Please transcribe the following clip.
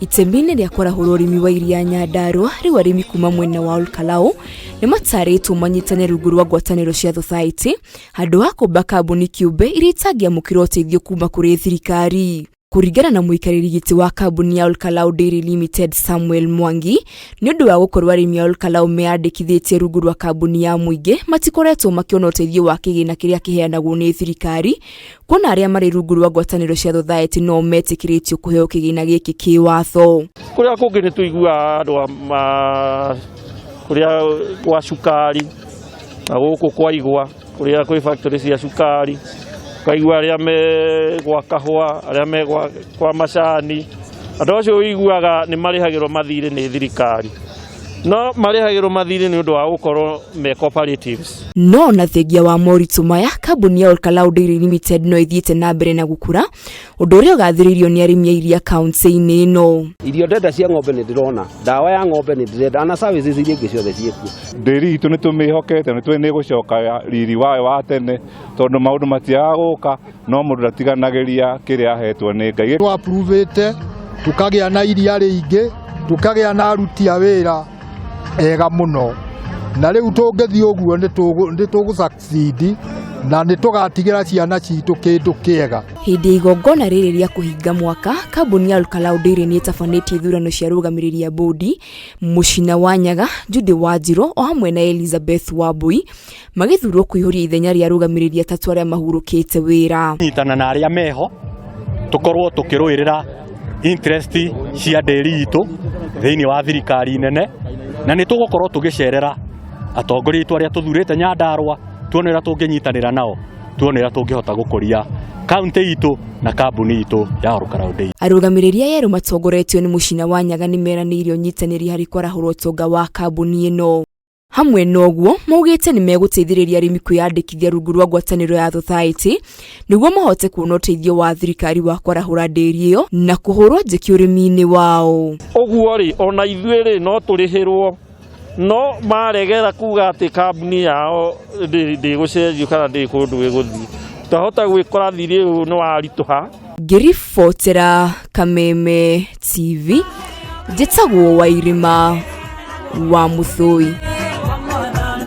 Itemi-inĩ rĩa kwarahũra ũrĩmi wa iria Nyandarua, rĩu arĩmi kuma mwena wa Olkalau nĩ matarĩtwo manyitane rungu rwa ngwatanĩro cia thothaitĩ handũ ha kũmba kambuni kĩũmbe iria itangĩamũkĩra ũteithio kuma kũrĩ thirikari. Kũringana na mũikarĩri gĩtĩ wa kambuni ya Olkalau Dairy Limited Samuel Mwangi, nĩ ũndũ wa gũkorwo arĩmi a Olkalau meyandĩkithĩtie rungu rwa kambuni ya mũingĩ matikoretwo makĩona ũteithio wa kĩgĩna kĩrĩa kĩheanagwo nĩ thirikari, kuona arĩa marĩ rungu rwa ngwatanĩro cia thothaĩtĩ no metĩkĩrĩtio kũheo kĩgĩna gĩkĩ kĩwatho. Kũrĩa kũngĩ nĩ tũiguaga andũ a kũrĩa gwa cukari na gũkũ kwa igwa kũrĩa kwĩ factory cia cukari ũkaigua arĩa me gwa kahũa arĩa me kwa macani andũ acio ũiguaga nĩ marĩhagĩrwo mathirĩ nĩ thirikari no marĩhagĩrwo mathirĩ nĩ ũndũ wa gũkorwo me cooperatives. No ona thengia wa moritũ maya, kambuni ya Olkalau Dairy Limited no ĩthiĩte na mbere na gũkũra, ũndũ ũrĩa ũgathĩrĩirio nĩ arĩmi a iria kaunti-inĩ ĩno. Irio ndenda cia ng'ombe nĩ ndĩrona, ndawa ya ng'ombe nĩ ndĩrenda, na services iria ingĩ ciothe ciĩkuo. Ndĩri itũ nĩ tũmĩhokete nĩ tũĩ nĩ ĩgũcoka riri wayo wa tene tondũ maũndũ matiagaga gũka no mũndũ ndatiganagĩria kĩrĩa ahetwo nĩ Ngai. Twa-approve-ĩte tũkagĩa na iria rĩingĩ, tũkagĩa na aruti a wĩra ega mũno, na rĩu tũngĩthiĩ ũguo nĩ tũgũ succeed na nĩ tũgatigĩra ciana citũ kĩndũ kĩega. Hĩndĩ ya igongona rĩrĩ rĩa kũhinga mwaka, kambuni ya Olkalau Dairy nĩ ĩtabanĩtie ithurano cia arũgamĩrĩri a bũndi, Mũcina wa Nyaga, Judy Wanjiru o hamwe na Elizabeth Wambui magĩthurwo kũihũria ithenya rĩa arũgamĩrĩri atatũ arĩa mahurũkĩte wĩra. Nyitana na arĩa meho tũkorwo tũkĩrũĩrĩra interest cia ndĩri itũ thĩinĩ wa thirikari nene na nĩ tũgũkorwo tũgĩcerera atongoria aitũ arĩa tũthurĩte Nyandarua tuone ũrĩa tũngĩnyitanĩra nao tuone ũrĩa tũngĩhota gũkũria kaunti itũ na kambuni itũ ya Olkalau Dairy. Arũgamĩrĩri aya erũ matongoretio nĩ Mũcina wa Nyaga nĩ meranĩire ũnyitanĩri harĩ kwarahũra ũtonga wa kambuni ĩno. Hamwe na ũguo, maugĩte nĩ megũteithĩrĩria arĩmi kwĩyandĩkithia rungu rwa ngwatanĩro ya thothaĩtĩ nĩguo mahote kuona ũteithio wa thirikari wa kwarahũra ndĩri ĩyo na kũhũrwo njeki ũrĩmi-inĩ wao. Ũguo rĩ, ona ithuĩ rĩ, no tũrĩhĩrwo no maregera kuga atĩ kambuni yao ndĩgũcenjio kana ndĩrĩ kũndũ ĩgũthiĩ, twahota gwĩkora thirĩ ũyũ nĩ waritũha. Ngĩribotera Kameme TV, njĩtagwo Wairĩma wa Mũthũi.